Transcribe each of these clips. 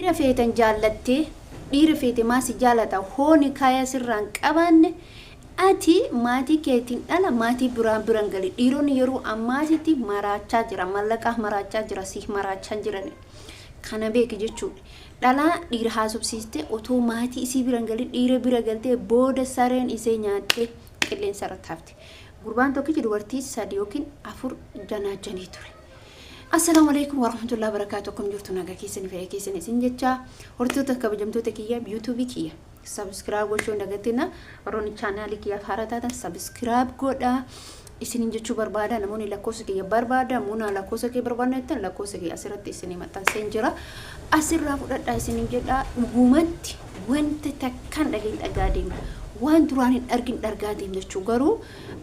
Dhiira feeten jaallattee dhiira feete maa si jaalata hoo nikaaya sirraa hin qabaanne ati maatii keetiin dhala maatii biraan biran gali dhiironni yeroo ammaatitti maraachaa jira mallaqaaf maraachaa jira siif maraachaa hin jirani kana beeki jechuudha dhalaa dhiira haasofsiistee otoo maatii isii biran galin dhiira bira galtee booda sareen isee nyaattee qilleensa irratti hafte gurbaan tokkichi dubartii sadi yookiin afur janaajjanii ture. Assalaamu alaikum warahmatullahi wabarakatuh. Akkam jirtu? Nagaa keessanii, fayyaa keessanii isin jecha. Hordoftoota kabajamtoota kiyya, YouTube kiyya subscribe gochuu hin dagatina. Warroonni chaanaalii kiyyaaf haaraa taatan subscribe godhaa isinin jechuu barbaada. Namoonni lakkoofsa kiyya barbaada, munaa lakkoofsa kee barbaadna jettan, lakkoofsa kiyya asirratti isinii maxxanseen jira, asirraa fudhadhaa isinin jedha. Dhugumatti wanta takkaan dhagahin dhagaa deema, waan duraan hin argin dhargaa deema jechuu. Garuu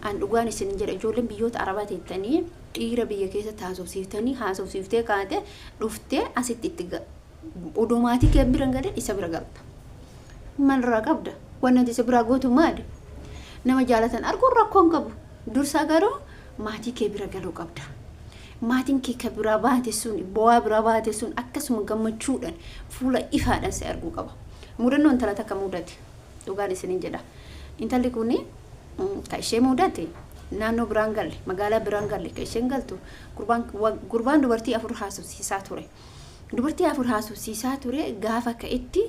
an dhugaan isinin jedha, ijoolleen biyyoota arabaa teettanii dhiira biyya keessatti haasofsiiftanii haasofsiiftee kaate dhuftee asitti itti odoo maatii kee bira hin galin isa bira galta. Maalirraa qabda? Wanni ati isa biraa gootu maali? Nama jaalatan arguun rakkoo hin qabu. Dursaa garuu maatii kee bira galuu qabda. Maatiin kee ka biraa baate sun, bo'aa biraa baate sun akkasuma gammachuudhaan fuula ifaadhaan si arguu qaba. Mudannoo intala takka mudate. Dhugaan isinin jedha. Intalli kun ka ishee mudate naannoo biraan galle, magaalaa biraan galle. Ka isheen galtu gurbaan dubartii afur haasofsiisaa ture. Dubartii afur haasofsiisaa ture. Gaafa ka'etti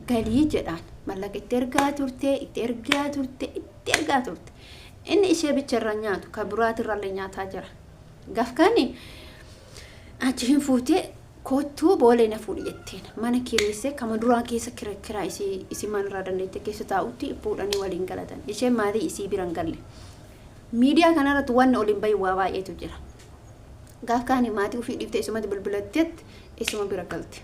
galii jedhaan mallaqa itti ergaa turte, itti ergaa turte, itti ergaa turte. Inni ishee bicha irra nyaatu ka biraatirrallee nyaataa jira. Gaaf kaani achi hin fuutee, "Koottuu boolee na fuudhi" jetteen. Mana kireessee kama duraa keessa kiraa isii manarraa dandeette keessa taa'utti fuudhanii waliin galatan. Isheen maatii isii bira hin galle. Miidiyaa kanarratti wanni ol hin bahin waa baay'eetu jira. Gaaf kaani maatii ofii dhiiftee isumatti bilbilatteetti isuma bira galte.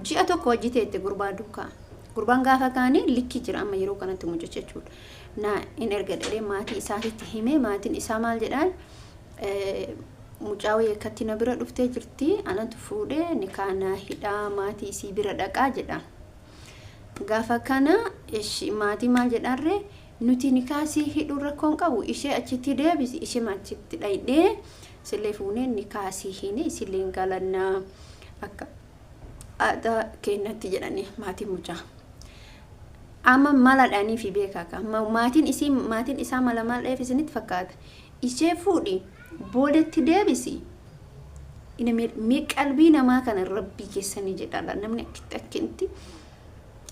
Ji'a tokko hojii teette gurbaa duukaa. Gurbaan gaafa kaanii likkii jira amma yeroo kanatti mucicha jechuudha. Na in erga dhadhee maatii isaatitti himee, maatiin isaa maal jedhaan? "Mucaa wayii akkatti na bira dhuftee jirti, anatu fuudhee nikaa naa hidhaa, maatii isii bira dhaqaa" jedhaan. Gaafa kana maatii maal jedhaarree? "Nuti nikaa sii hidhuun rakkoon qabu, ishee achitti deebisi, ishee achitti dhayidhee sillee fuunee nikaa sii hiine, isillee hin galannaa akka aadaa keenyatti" jedhanii maatiin mucaa. Amma mala dhanii fi beekaa ka maatiin isii, maatiin isaa mala maal dheef isinitti fakkaata? Ishee fuudhi, boodetti deebisi. Mee qalbii namaa kana rabbii keessanii jedhaadha. Namni akkitti akkitti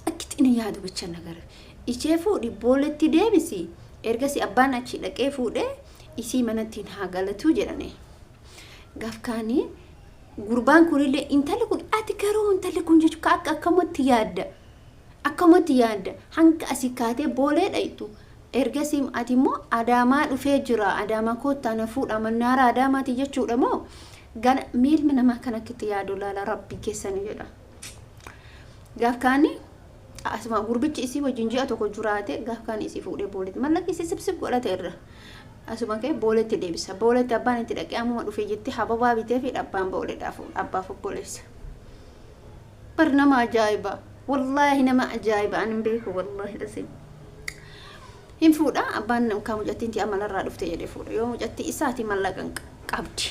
akkitti inni yaadu bicha nagara. Ishee fuudhi, booletti deebisi. Ergasii abbaan achi dhaqee fuudhee isii manattiin haa galatuu jedhanii. Gaaf kaanii gurbaan kunillee intalli kun, ati garuu intalli kun jechuun akka akkamatti yaadda? Akkamatti yaadda? Hanga asii kaatee boolee dhayxu. Ergasii ati immoo Adaamaa dhufee jira. Adaamaa koottaa na fuudha. Mannaara Adaamaati jechuudha moo? Gana miilmi namaa kan akkitti yaadu laala rabbii keessanii jedha. Gaaf kaanii asuma gurbichi isii wajjin ji'a tokko jiraate, gaaf kaanii isii fuudhee booletti mallaqa isii sibsib godhate irra. Asuma ka'ee booletti deebisa. Booletti abbaan itti dhaqee ammuma dhufee jetti hababaa bitee fi abbaan booleedhaa fuudha. Abbaaf obboleessa. Bar nama ajaa'iba. Wallaahi nama ajaa'iba. Ani hin beeku wallaahi dhasiin. Hin fuudha abbaan kan mucattiin ti'a malarraa dhufte jedhee fuudha. Yoo mucattii isaati mallaqa hin qabdi.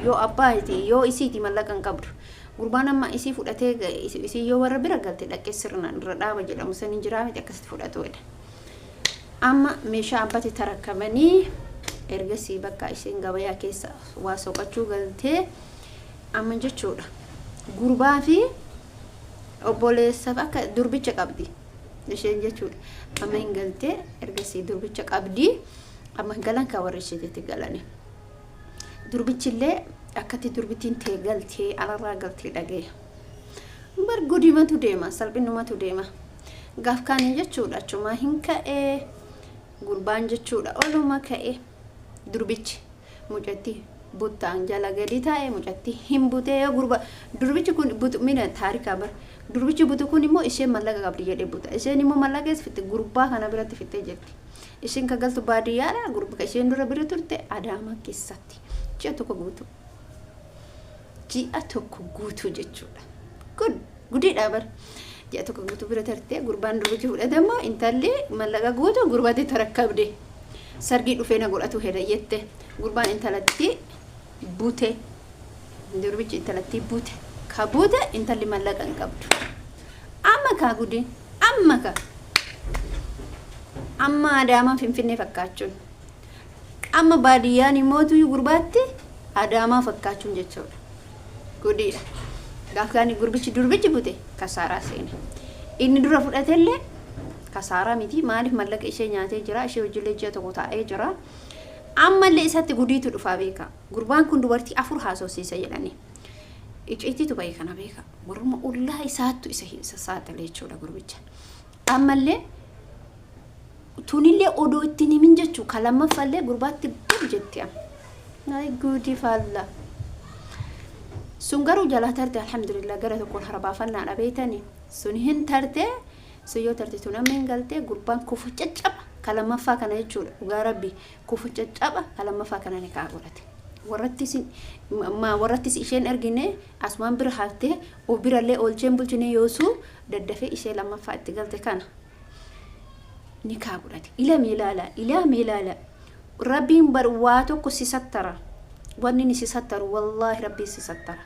Yoo abbaati yoo isiiti mallaqa hin qabdu. Gurbaan amma isii fudhatee isii yoo warra bira galte dhaqee sirnaan irra dhaaba jedhamu san hin jiraa miti, akkasitti fudhatu jedha. Amma meeshaa abbatti tarakkamanii ergasii bakka isheen gabayaa keessa waa soqachuu galtee amma jechuudha. Gurbaa fi obboleessaaf akka durbicha qabdi isheen jechuudha. Amma hin galtee, ergasii durbicha qabdi. Amma galan kan warra isheetitti galani. Durbichillee akkatti durbittiin tee galtee alarraa galtee dhagee. Bar gudimatu deema, salphinumatu deema. Gaaf kaanii jechuudha achumaa hin ka'ee gurbaan jechuudha, oluma ka'e durbichi mucattii buttaan jala gadi taa'e, mucattii hin butee. Yoo gurba durbichi kun butu mina taarikaa bar durbichi butu kun immoo isheen mallaqa qabdi jedhee buta. Isheen immoo mallaqa eessa fitte? Gurbaa kana biratti fittee jirti. Isheen ka galtu baadiyyaadha, gurba ka isheen dura bira turte Adaamaa keessatti. Ji'a tokko guutuu, ji'a tokko guutuu jechuudha. Kun gudiidha bar. Ji'a tokko guutuu bira tartee gurbaan durbichi fudhatamoo intalli mallaqa guutuu gurbatti tarakkabde. Sargii dhufee na godhatu heda jette. Gurbaan intalatti bute. Durbichi intalatti bute. Ka bute intalli mallaqa hin qabdu. Amma kaa gudiin amma ka amma Adaamaan Finfinnee fakkaachuun amma baadiyyaan immootu gurbaatti Adaamaa fakkaachuun jechuudha. Gudiidha. Gaaf kaani gurbichi durbichi bute kasaaraa seene. Inni dura fudhatellee kasaaraa miti, maaliif mallaqa ishee nyaatee jira, ishee wajjillee ji'a tokko taa'ee jira. Ammallee isatti gudiitu dhufaa beeka. Gurbaan kun dubartii 4 haasofsiisa jedhanii. Icciitiitu bahe kana beeka. Warruma ollaa isaattu isa isa saaxile jechuudha gurbicha. Ammallee tunillee odoo itti hin himin jechuu ka lammaffallee gurbaatti bul jetti amma. Ay guudii faalla. Sun garuu jalaa tarte, alhamdulillah, gara tokkoon harbaafannaadha beeytani. Sun hin tarte, sun yoo tarte tun amma hin galte, gurbaan kufu caccaba ka lammaffaa kana jechuudha, dhugaa rabbi kufu caccaba ka lammaffaa kana ni kaa godhate. Warrattis warrattis isheen argine asumaan bira haftee of birallee oolcheen bulchine, yoosuu daddafee ishee lammaffaa itti galte kana ni kaa godhate. Ilami ilaala, ilami ilaala. Rabbiin bar waa tokko si sattara. Wanni inni si sattaru, wallaahi rabbiin si sattara.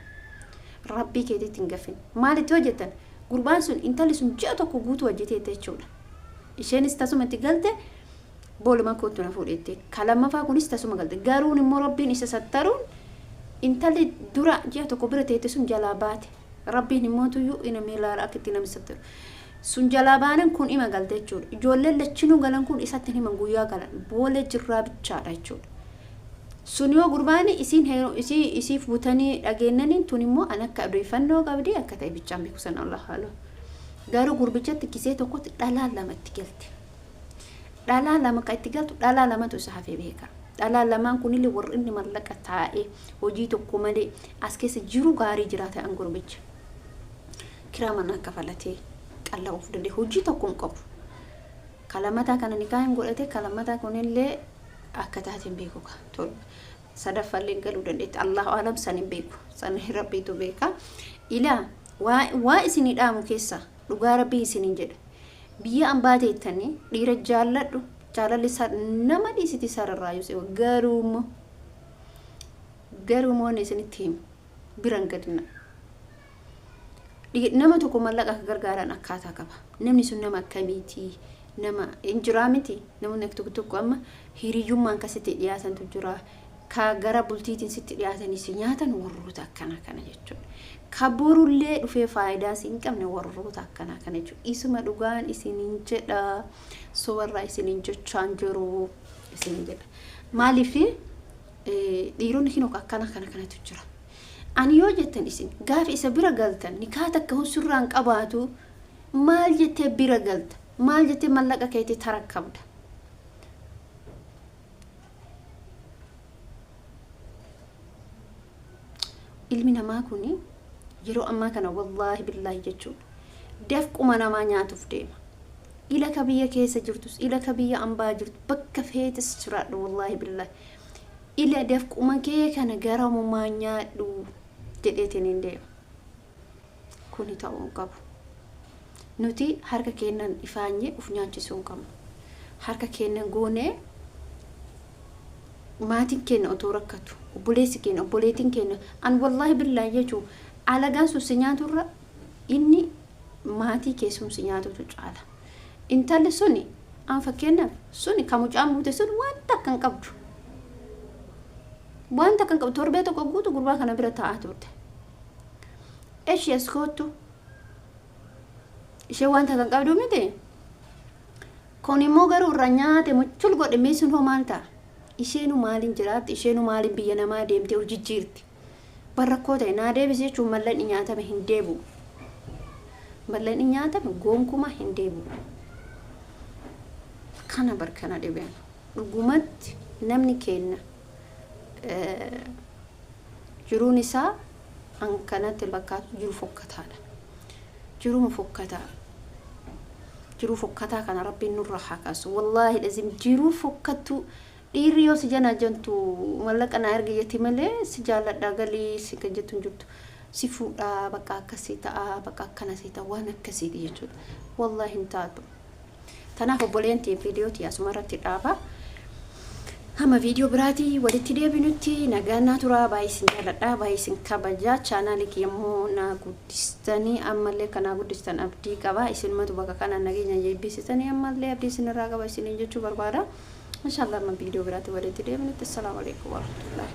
Rabbii keetiitti hin gafin. Maalitti hojjetan? Gurbaan sun intalli sun ji'a tokko guutuu hojjeteette jechuudha. Isheenis tasuma itti galte, booluma kootu na fuudhette. Ka lammaffaa kunis tasuma galte. Garuun immoo rabbiin isa sattaruun intalli dura ji'a tokko bira teette sun jalaa baate. Rabbiin immoo tuyyuu inama ilaala akka itti nama sattaru. Sun jalaa baanan kun ima galte jechuudha. Ijoolleen lachinuu galan kun isatti hin himan guyyaa galan. Boolee jirraa bichaadha jechuudha. Sun yoo gurbaani isiin heeru isii isiif butanii dhageennaniin, tun immoo an akka odeeffannoo qabdi akka ta'e bichaan beeku sana Allah haalu. Garuu gurbichatti gisee tokkotti dhalaa lama itti galte. Dhalaa lama kan itti galtu, dhalaa lamatu isa hafee beeka. Dhalaa lamaan kunillee warri inni mallaqa taa'ee hojii tokko malee as keessa jiru gaarii jiraata an gurbicha. Kiraa manaa kafalatee qallabuuf danda'e hojii tokko hin qabu. Kalamataa kana nikaa hin godhate, kalamataa kunillee akka taate hin beeku ka. Torba sadaffaallee galuu dandeetti. Allahu alam, san hin beeku. San rabbiitu beeka. Ilaa waa isinii dhaamu keessa, dhugaa rabbii isiniin jedha. Biyya ambaa teettanii dhiira jaalladhu, jaalalli nama dhiisiti sararraa yoo garuu immoo inni isinitti himu biran gadina. Nama tokko mallaqa akka gargaaran akkaataa qaba. Namni sun nama akkamiiti? Nama hin jiraa miti. Namoonni akka tokko tokko amma hiriyyummaan kan sitti dhiyaatantu jira. Ka gara bultiitiin sitti dhiyaatanii si nyaatan warroota akkanaa kana jechuudha. Ka borullee dhufee faayidaa si hin qabne warroota akkanaa kana jechuudha. Isuma dhugaan isiniin jedha. Sobarraa isiniin jechaan jiru isiniin jedha. Maaliif dhiironni kinoo akkana kana kanatu jira. Ani yoo jettan isin gaafa isa bira galtan nikaa takka hunsurraan qabaatu, maal jettee bira galta? Maal jettee mallaqa keetii tarakkabda? Ilmi namaa kun yeroo ammaa kana, wallaahi billaahi jechuudha, dafquma namaa nyaatuuf deema. Ila ka biyya keessa jirtus, ila ka biyya ambaa jirtu, bakka feetes jiraadhu, wallaahi billaahi. Ila dafquma kee kana garamumaa nyaadhu jedheetiin hin deema. Kuni ta'uu hin qabu. Nuti harka keennan ifaanyee uf nyaachisuu hin qabnu. Harka keennan goonee maatiin keenya otoo rakkatu, obboleessi keenya, obboleettiin keenya, an wallaahi billaahi jechuun alagaan sun si nyaaturra inni maatii kee sun si nyaatutu caala. Intalli suni an fakkeenyaaf suni ka mucaan buute sun wanta akka hin qabdu. Wanta akka hin qabdu, torbee tokko guutu gurbaa kana bira taa'aa turte. Eshi as koottu. Ishee wanta kan qabdu miti. Kun immoo garuu irra nyaate muchul godhe, mee sun hoo maal ta'a? Isheenu maaliin jiraatti? Isheenu maaliin biyya namaa deemtee hojii jijjiirti? Barrakkoo ta'e naa deebisi jechuun mallaqni nyaatame hin deebi'u. Mallaqni nyaatame gonkumaa hin deebi'u. Kana bar kana dhibeen. Dhugumatti namni keenya jiruun isaa an kanatti fakkaatu jiru fokkataadha. Jiruma fokkataa. Jiruu fokkataa kana rabbiin nurra haa kaasu. Wallaahi lazim jiruu fokkattuu dhiirri yoo si janaa jantu mallaqa naa ergi jetti malee si jaalladhaa galii si kan jettu hin jirtu. Si fuudhaa, bakka akkasii ta'a, bakka akkanasii ta'a, waan akkasiiti jechuudha. Wallaahi hin taatu. Tanaaf obboleen tee viidiyoo tiyya asuma irratti dhaaba. Hamma viidiyoo biraatii walitti deebinutti nagaan naa turaa. Baay'ee isin jaalladha, baay'ee isin kabajaa. Chaanaalii kiyya immoo naa guddistanii, ammallee akka naa guddistan abdii qaba. Isinumatu bakka kana nageenya jeebbisitanii ammallee abdii isinirraa qaba isiniin jechuu barbaada. Inshaallah, amma viidiyoo biraatii walitti deebinutti, assalaamu alaikum warahmatullahi.